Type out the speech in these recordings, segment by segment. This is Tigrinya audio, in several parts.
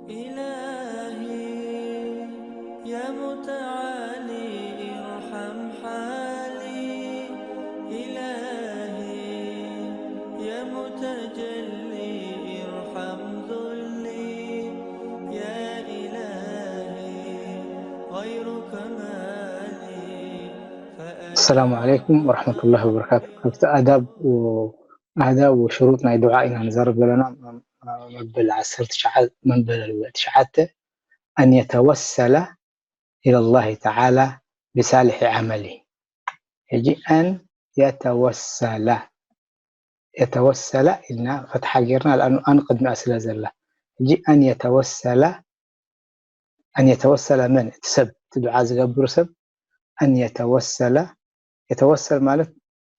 إلهي يا متعالي ارحم حالي، إلهي يا متجلي ارحم ذلي، يا إلهي غيرك ما لي فأنا السلام عليكم ورحمة الله وبركاته። ካብቲ ኣዳብ و ኣዳብ و ሽሩጥ ናይ ዱዓ ኢና ንዛረብ ዘለና። መበል ዓሰርተ ትሽዓተ መበል ትሽዓተ أن يتوسل إلى الله تعالى بصالح عمله። ሕጂ أن يتوسل የተወሰለ ኢልና ፈትሓ ጌርና ኣን ቅድሚኣ ስለ ዘላ ሕጂ أن يتوسل أن يتوسل መን እቲ ሰብ እቲ ዱዓ ዝገብር ሰብ أن يتوسل የተወሰል ማለት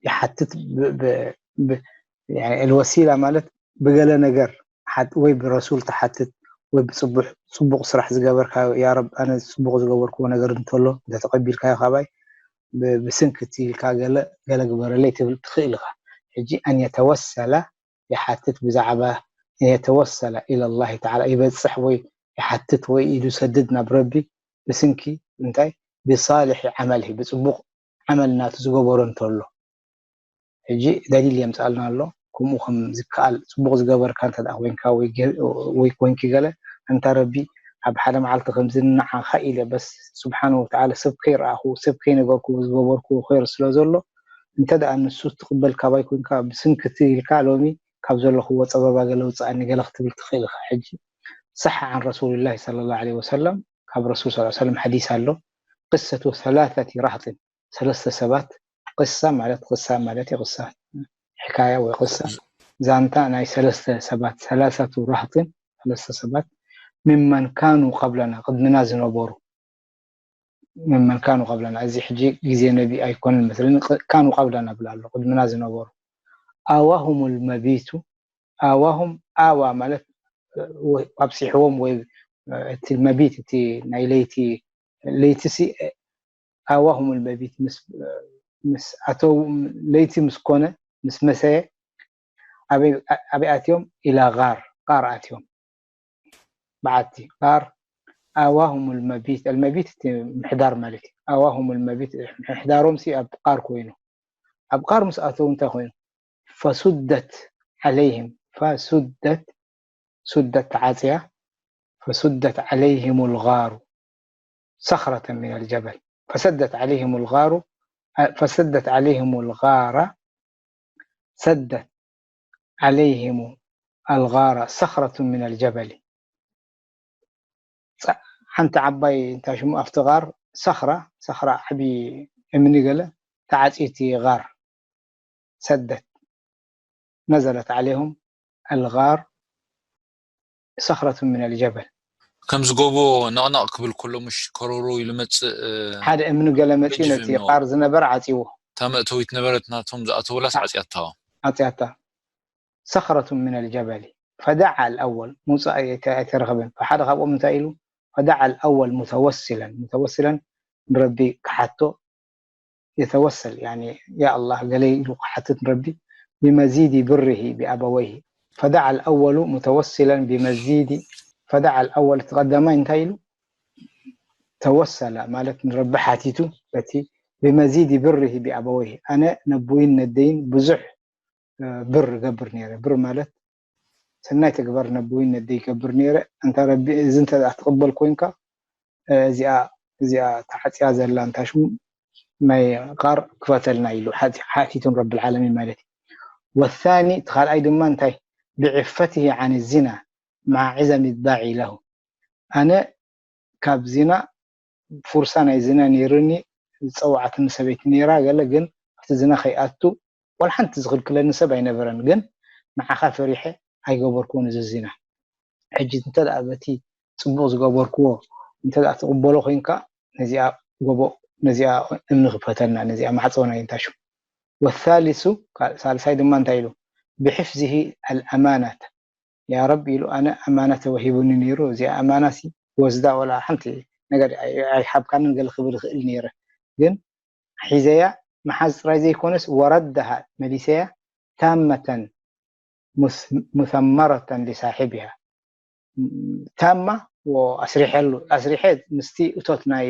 ይሓትት الوسيلة ማለት ብገለ ነገር ወይ ብረሱል ትሓትት ወይ ብፅቡቅ ስራሕ ዝገበርካ ያ ረብ ኣነ ፅቡቅ ዝገበርክዎ ነገር እንተሎ እንተተቀቢልካዮ ካባይ ብስንክቲ ኢልካ ገለ ግበረለይ ትብል ትኽእል ኢኻ ሕጂ أن يتوسل ይሓትት ብዛዕባ أن يتوسل إلى الله تعالى ይበፅሕ ወይ ይሓትት ወይ ኢዱ ሰድድ ናብ ረቢ ብስንኪ እንታይ ብሳልሒ ዓመልሂ ብፅቡቕ ዓመል ናቱ ዝገበሮ እንተሎ ሕጂ ደሊል የምፅኣልና ኣሎ። ከምኡ ከም ዝከኣል ፅቡቕ ዝገበርካ እንተ ኮይንካ ወይ ኮይንኪ ገለ ኣንታ ረቢ ኣብ ሓደ መዓልቲ ከምዚ ንዓኻ ኢለ በስ ስብሓን ወተዓላ ሰብ ከይረኣኹ ሰብ ከይነገርኩ ዝገበርኩ ኸይር ስለ ዘሎ እንተ ደኣ ንሱ ትቕበል ካባይ ኮይንካ ብስንክቲ ኢልካ ሎሚ ካብ ዘለኹዎ ፀበባ ገለ ውፅኣኒ ገለ ክትብል ትኽእል ኢኻ። ሕጂ صح عن رسول الله صلى الله عليه وسلم ካብ ረሱል صلى الله عليه وسلم حديث ኣሎ قصة ثلاثة رهط ሰለስተ ሰባት ቅሳ ማለት ቅሳ ማለት ቅሳ ሕካያ ወይ ቅሳ ዛንታ ናይ ሰለስተ ሰባት ثلاثة رهط ሰለስተ ሰባት ممن كانوا قبلنا ቅድምና ዝነበሩ ممن كانوا قبلنا እዚ ሕጂ ግዜ ነቢ ኣይኮነን መስለኒ كانوا قبلنا ብላ ኣሎ ቅድምና ዝነበሩ آواهم المبيت آواهم ኣዋ ማለት ኣብፂሕዎም ወይ እቲ መቢት እቲ ናይ ለይቲ ለይቲ ሲ ኣዋሁም ልመቢት ምስ ኣተው ለይቲ ምስ ኮነ ምስ መሰየ ኣበይ ኣትዮም ኢላ ጋር ጋር ኣትዮም በዓቲ ጋር ኣዋሁም ልመቢት ልመቢት እቲ ምሕዳር ማለት እዩ ኣዋሁም ልመቢት ምሕዳሮም ሲ ኣብ ቃር ኮይኑ ኣብ ቃር ምስ ኣተው እንታይ ኮይኑ ፈሱደት ዓለይህም ፈሱደት ሱደት ተዓፅያ ፈሱደት ዓለይህም ልጋሩ ሰኽረተን ሚን ልጀበል ፈሰደት ዓለይህም ልጋሩ ፈሰደት ዓለይህም ልጋራ ሰደት ዓለይህም ኣልጋራ ሰኽረቱ ሚን ልጀበል ሓንቲ ዓባይ እንታይ ሽሙ ኣብቲ ጋር ሰኽራ ሰኽራ ዓብዪ እምኒ ገለ ተዓፅዩ እቲ ጋር ሰደት ነዘለት ዓለይሁም ኣልጋር ሰኽረቱ ሚን ልጀበል ከምዚ ጎቦ ነቕነቕ ክብል ከሎ ምሽ ከረሩ ኢሉ መፅእ ሓደ እምኒ ገለ መፅኡ ነቲ ቃር ዝነበረ ዓፂዎ እታ መእተዊት ነበረት ናቶም ዝኣተውላስ ዓፅያታ ዓፅያታ ሰኽረቱ ሚን ልጀበል ፈደዓ ልኣወል ምውፃእ ኣይተረኸበን ሓደ ካብኦም እንታይ ኢሉ ፈደዓ ልኣወል ሙተወስለን ሙተወስለን ንረቢ ክሓቶ يتوسل يعني يا الله ገለ ኢሉ ክሓትት ንረቢ بمزيد بره بأبويه فدعا الأول متوسلا بمزيد فدعا الأول እቲ ቀዳማይ እንታይ ኢሉ ተወሰለ ማለት ንረቢ ሓቲቱ በቲ بمزيد بره بأبويه ኣነ ነቦይን ነደይን ብዙሕ ብር እገብር ነይረ ብር ማለት ሰናይ ተግባር ነቦይን ነደይ ይገብር ነይረ እንተ ረቢ እዚ እንተ ትቕበል ኮይንካ እዚኣ እዚኣ ተዓፅያ ዘላ እንታይ ሽሙ ናይ ቃር ክፈተልና ኢሉ ሓቲቱን ረቢ ልዓለሚን ማለት እዩ ወሳኒ እቲ ካልኣይ ድማ እንታይ ብዕፈትህ ዓን ዚና መዓ ዕዘም ይዳዒ ለሁ ኣነ ካብ ዚና ፉርሳ ናይ ዚና ነይሩኒ ዝፀዋዕትኒ ሰበይቲ ነይራ ገለ ግን ኣብቲ ዚና ከይኣቱ ዋላ ሓንቲ ዝኽልክለኒ ሰብ ኣይነበረን ግን ንዓኻ ፈሪሐ ኣይገበርኩን እዚ ዚና ሕጂ እንተ ደኣ በቲ ፅቡቕ ዝገበርክዎ እንተ ደኣ ትቕበሎ ኮይንካ ነዚኣ ጎቦ ነዚኣ እምኒ ክፈተልና ነዚኣ ማዕፀው ናይ እንታይ ሽሙ ወሳሊሱ ሳልሳይ ድማ እንታይ ኢሉ ብሕፍዝሂ ኣልኣማናት ያ ረቢ ኢሉ ኣነ ኣማና ተወሂቡኒ ነይሩ እዚኣ ኣማና ሲ ወስዳ ወላ ሓንቲ ነገር ኣይሓብካንን ገለ ክብል ይኽእል ነይረ ግን ሒዘያ ምሓዝ ጥራይ ዘይኮነስ ወረድሃ መሊሰያ ታመተን ሙሰመረተን ሊሳሒብሃ ታማ ኣስሪሐሉ ኣስሪሐ ምስቲ እቶት ናይ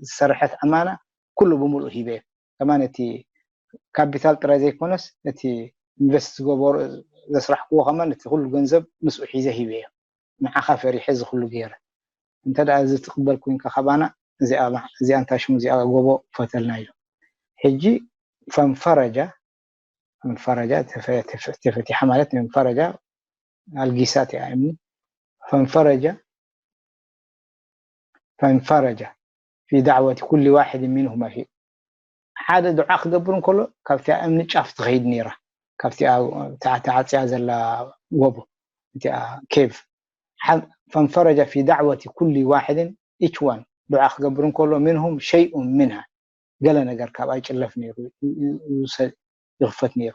ዝሰርሐት ኣማና ኩሉ ብምሉእ ሂበ። ከማን እቲ ካፒታል ጥራይ ዘይኮነስ እቲ ኢንቨስት ዝገበሩ ዘስራሕክዎ ከማን እቲ ኩሉ ገንዘብ ምስኡ ሒዘ ሂበ። ንዓኻ ፈሪሐ እዚ ኩሉ ገይረ እንተ ደኣ እዚ ትቕበል ኮንካ ካባና እዚኣ እንታይ ሽሙ እዚኣ ጎቦ ፈተልና ኢሉ። ሕጂ ፈንፈረጃ ፈንፈረጃ ተፈቲሓ ማለት ፈንፈረጃ ኣልጊሳት እያ እምኒ ፈንፈረጃ ፈንፈረጃ ፊ ዳዕወቲ ኩሊ ዋሕድ ሚንሁማ ፊ ሓደ ዱዓ ክገብር እንከሎ ካብቲ እምኒ ጫፍ ትኸይድ ነይራ ካብቲ ተዓፅያ ዘላ ጎቦ እቲኣ ኬቭ ፈንፈረጃ ፊ ዳዕወቲ ኩሊ ዋሕድን ኢች ዋን ዱዓ ክገብር እንከሎ ምንሁም ሸይኡን ምንሃ ገለ ነገር ካብኣ ይጭለፍ ነይሩ ይኽፈት ነይሩ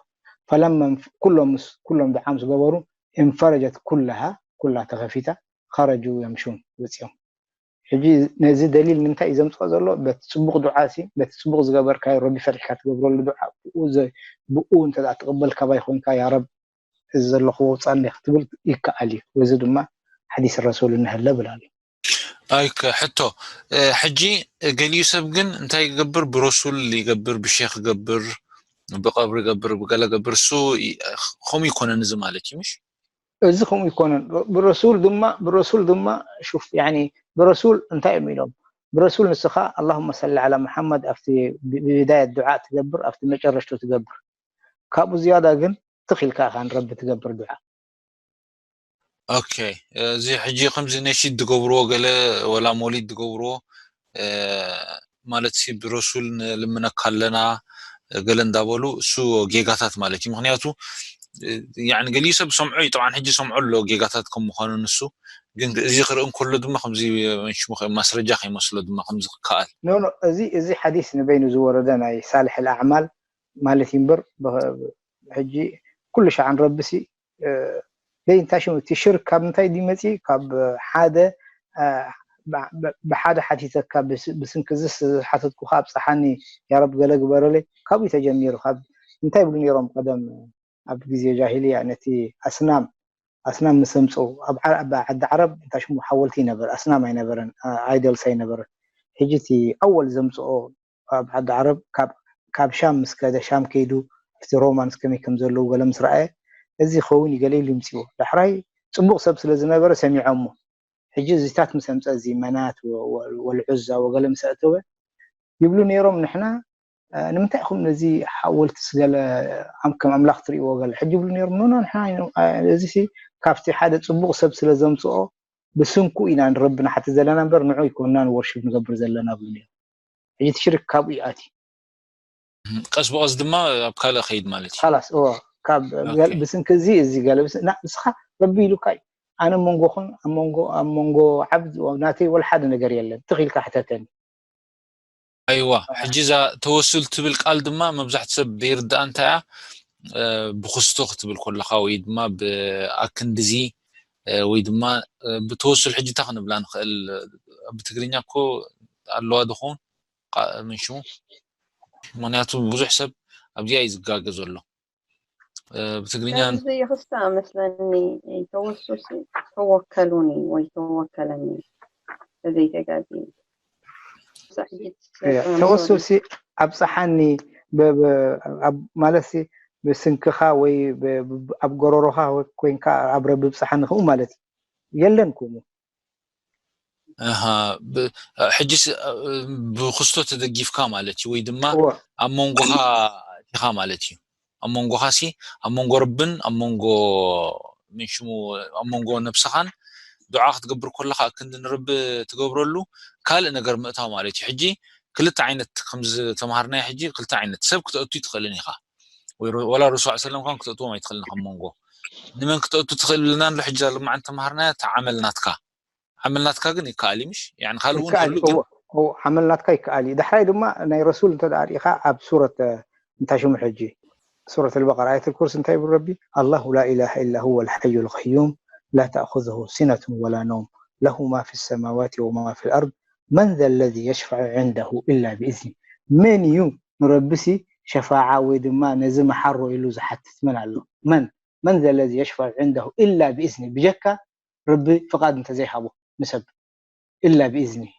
ፈለማ ኩሎም ምስ ኩሎም ድዓ ምስ ገበሩ እንፈረጀት ኩላሃ ኩላ ተኸፊታ ኸረጁ የምሹን ወፂኦም ሕጂ ነዚ ደሊል ንምንታይ እዩ ዘምፅኦ ዘሎ በቲ ፅቡቅ ዱዓ ሲ በቲ ፅቡቅ ዝገበርካዮ ረቢ ፈሪሕካ ትገብረሉ ዱዓ ብኡ እንተ ትቅበል ካባይ ኮይንካ ያረብ እዚ ዘለኹዎ ውፃኒ ክትብል ይከኣል እዩ እዚ ድማ ሓዲስ ረሱል እንሀለ ብላሉ ኣይከ ሕቶ ሕጂ ገሊኡ ሰብ ግን እንታይ ይገብር ብረሱል ይገብር ብሼክ ይገብር ብቀብሪ ይገብር ብገለ ገብር እሱ ከምኡ ይኮነን እዚ ማለት እዩ ምሽ እዚ ከምኡ ይኮነን ብረሱል ድማ ብረሱል ድማ ሹፍ ያኒ ብረሱል እንታይ እዮም ኢሎም ብረሱል ንስኻ اللهم صل على محمد ኣብቲ ብዳየት ዱዓ ትገብር ኣብቲ መጨረሽቱ ትገብር ካብኡ ዝያዳ ግን ትኽ ኢልካ ኢኻ ንረቢ ትገብር ዱዓ ኦኬ እዚ ሕጂ ከምዚ ነሺድ ዝገብርዎ ገለ ወላ ሞሊድ ዝገብርዎ ማለት ሲ ብረሱል ንልምነካ ኣለና ገለ እንዳበሉ እሱ ጌጋታት ማለት እዩ ምክንያቱ ገሊኡ ሰብ ሰምዖ እዩ ጠብዓን ሕጂ ሰምዖ ኣሎ ጌጋታት ከም ምዃኑ ንሱ ግን እዚ ክርኢ እንከሎ ድማ ከምዚ ማስረጃ ከይመስሎ ድማ ከምዚ ክከኣል እዚ እዚ ሓዲስ ንበይኑ ዝወረደ ናይ ሳልሕ ኣዕማል ማለት እዩ እምበር ሕጂ ኩሉ ሻዕ ንረቢ ሲ በይንታ ሽሙ እቲ ሽርክ ካብ ምንታይ ድዩ መፂ ካብ ሓደ ብሓደ ሓቲተካ ብስንኪ እዚ ዝሓተትኩካ ኣብፀሓኒ ያረብ ገለ ግበረለይ ካብኡ ተጀሚሩ ካብ እንታይ ይብሉ ነይሮም ቀደም ኣብ ግዜ ጃሂልያ ነቲ ኣስናም ኣስናም ምስ ኣምፅኡ ኣብ ዓዲ ዓረብ እንታይ ሽሙ ሓወልቲ ይነበር ኣስናም ኣይነበረን ኣይደልስ ኣይነበረን ሕጂ እቲ ኣወል ዘምፅኦ ኣብ ዓዲ ዓረብ ካብ ሻም ምስ ከደ ሻም ከይዱ ኣብቲ ሮማንስ ከመይ ከም ዘለዉ ገለ ምስ ረኣየ እዚ ክኸውን እዩ ገለ ኢሉ ይምፅዎ ዳሕራይ ፅቡቕ ሰብ ስለ ዝነበረ ሰሚዖሞ ሕጂ እዚታት ምስ ኣምፀ እዚ መናት ወልዑዛ ወገለ ምስ ኣእተወ ይብሉ ነይሮም ንሕና ንምንታይ ኢኹም ነዚ ሓወልቲ ስገለ ከም ኣምላኽ ትርእይዎ ገለ ሕጂ ይብሉ ነይሮም ኖኖ ንሕና እዚ ካብቲ ሓደ ፅቡቕ ሰብ ስለ ዘምፅኦ ብስንኩ ኢና ንረቢ ንሓቲ ዘለና እምበር ንዑ ኣይኮንና ንወርሽብ ንገብር ዘለና ብሉ ነይሩ ሕጂ እቲ ሽርክ ካብኡ ይኣትዩ ቀስ ብቐስ ድማ ኣብ ካልእ ከይድ ማለት እዩ ላስ እዎ ካብ ብስንኪ እዚ እዚ ገለ ንስኻ ረቢ ኢሉካ እዩ ኣነ መንጎኹን ኣብ መንጎ ኣብ መንጎ ዓብድ ናተይ ወላ ሓደ ነገር የለን ትኺልካ ሕተተኒ ኣይዋ ሕጂ እዛ ተወሱል ትብል ቃል ድማ መብዛሕቲ ሰብ ዘይርዳኣ እንታይ እያ ብክስቶ ክትብል ከለካ ወይ ድማ ብኣክንድዚ ወይ ድማ ብተወሱል ሕጂ እንታይ ክንብላ ንኽእል ብትግርኛ እኮ ኣለዋ ድኸውን ምንሽሙ ምክንያቱ ብዙሕ ሰብ ኣብዚኣ እዩ ዝጋገ ዘሎ ብትግርኛ ዘይኽስታ መስለኒ ተወሱሲ ተወከሉኒ ወይ ተወከለኒ ተዘይተጋጊ ተወሱሲ ኣብፀሓኒ ማለት ብስንክኻ ወይ ኣብ ጎረሮኻ ኮይንካ ኣብ ረቢ ብፅሓኒ ክኡ ማለት እዩ የለን ክኡ ሕጂ ብክስቶ ተደጊፍካ ማለት እዩ ወይ ድማ ኣብ መንጎኻ ኢኻ ማለት እዩ ኣብ መንጎኻ ሲ ኣብ መንጎ ረብን ኣብ መንጎ ምንሽሙ ኣብ መንጎ ነብስኻን ዱዓ ክትገብር ከለካ ክንዲ ንረቢ ትገብረሉ ካልእ ነገር ምእታው ማለት እዩ ሕጂ ክልተ ዓይነት ከም ዝተምሃርናዮ ሕጂ ክልተ ዓይነት ሰብ ክተእቱ ይትኽእልን ኢኻ ወላ ረሱል ሰለም ኳን ክተእትዎም ኣይትኽእልን ካብ መንጎ ንመን ክተእቱ ትኽእል ብልና ኣሎ ሕጂ ዛ ልማዓን ተምሃርናዮ እቲ ዓመል ናትካ ዓመል ናትካ ግን ይከኣል እዩ ምሽ ካልእ እውን ክህሉ ግን ዓመል ናትካ ይከኣል እዩ ዳሕራይ ድማ ናይ ረሱል እንተ ርኢኻ ኣብ ሱረት እንታይ ሽሙ ሕጂ ሱረት البقرة آية الكرسي እንታይ ይብል ረቢ الله لا إله إلا هو الحي القيوم لا تأخذه سنة ولا نوم له ما في السماوات وما في الأرض من ذا الذي يشفع عنده إلا بإذنه መን እዩ ንረቢሲ ሸፋዓ ወይ ድማ ነዚ መሓሮ ኢሉ ዝሓትት መን ኣሎ መን من ذا الذي يشفع عنده إلا بإذنه ብጀካ ረቢ ፍቓድ እንተዘይሃቦ ንሰብ إلا بإذنه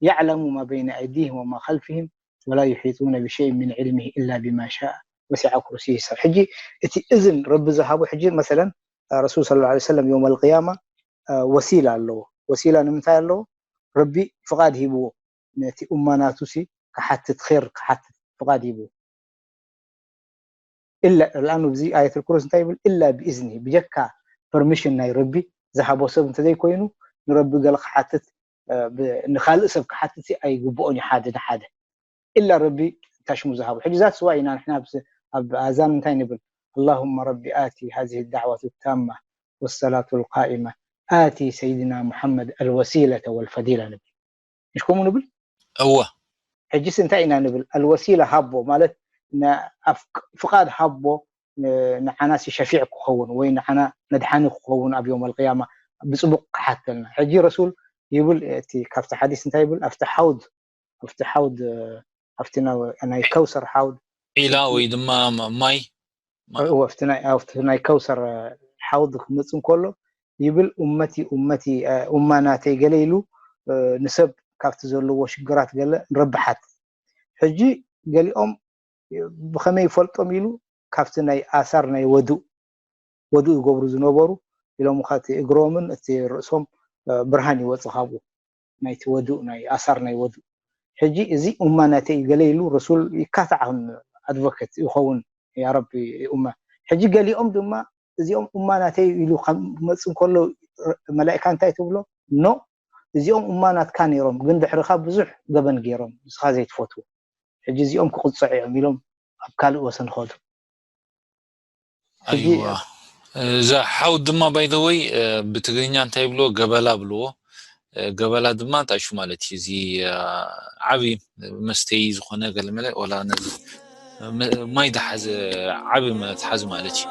يعلم ما بين أيديهم وما خلفهم ولا يحيطون بشيء من علمه إلا بما شاء وسع كرسيه السماوات ሕጂ እቲ እዝን ረቢ ዝሃቦ ሕጂ መሰለን ረሱል صلى الله عليه وسلم يوم القيامة ወሲላ ኣለዎ። ወሲላ ንምንታይ ኣለዎ? ረቢ ፍቓድ ሂብዎ ነቲ ኡማ ናቱ ሲ ክሓትት ር ክሓትት ፍቓድ ሂብዎ። إلا الآن ኣብዚ ኣየት الكرسي እንታይ ይብል? إلا بإذنه ብጀካ ፐርሚሽን ናይ ረቢ ዝሃቦ ሰብ እንተዘይኮይኑ ንረቢ ገለ ክሓትት ንካልእ ሰብ ክሓትት ኣይግብኦን እዩ። ሓደ ንሓደ إلا ረቢ ታሽሙ ዝሃቦ ሕጂ ዛት ስዋ ኢና ንሕና ኣብ ኣዛን እንታይ ንብል? اللهم رب آت هذه الدعوة التامة والصلاة القائمة آت سيدنا محمد الوسيلة والفضيلة ንብል። مش كومو نبل؟ እወ ሕጂስ እንታይ ኢና ንብል? الوسيلة ሃቦ ማለት ፍቓድ ሃቦ ንዓናሲ ሸፊዕ ክኸውን ወይ ንዓና መድሓኒ ክኸውን ኣብ يوم القيامة ብፅቡቕ ክሓተልና። ሕጂ ረሱል ይብል እቲ ካብቲ ሓዲስ እንታይ ይብል? ኣብቲ ሓውድ ኣብቲ ሓውድ ኣብቲ ናይ ከውሰር ሓውድ ዒላ ወይ ድማ ማይ ኣብቲ ናይ ከውሰር ሓውድ ክመፅ እንከሎ ይብል ኡመቲ ኡመቲ ኡማ ናተይ ገለ ኢሉ ንሰብ ካብቲ ዘለዎ ሽግራት ገለ ንረቢ ሓትት። ሕጂ ገሊኦም ብኸመይ ይፈልጦም ኢሉ ካብቲ ናይ ኣሳር ናይ ወዱእ ወዱእ ይገብሩ ዝነበሩ ኢሎም እቲ እግሮምን እቲ ርእሶም ብርሃን ይወፅእ ካብኡ ናይቲ ወዱእ ናይ ኣሳር ናይ ወዱእ ሕጂ እዚ ኡማ ናተይ ገለ ኢሉ ረሱል ይካታዕ ከም ኣድቮኬት ይኸውን ያረቢ ኡማ ሕጂ ገሊኦም ድማ እዚኦም ኡማ ናተይ ኢሉ ክመፅእ እንከሎ መላእካ እንታይ ትብሎ ኖ እዚኦም ኡማ ናትካ ነይሮም ግን ድሕርኻ ብዙሕ ገበን ገይሮም ንስኻ ዘይትፈትዎ ሕጂ እዚኦም ክቕፅዑ እዮም ኢሎም ኣብ ካልእ ወሰን ኸዱ ኣይዋ እዛ ሓው ድማ ባይዘወይ ብትግርኛ እንታይ ብልዎ ገበላ ብልዎ ገበላ ድማ ጣሹ ማለት እዩ እዚ ዓብዪ መስተይ ዝኾነ ገለመለ ወላ ነዚ ማይ ዝሓዘ ዓብዪ መትሓዚ ማለት እዩ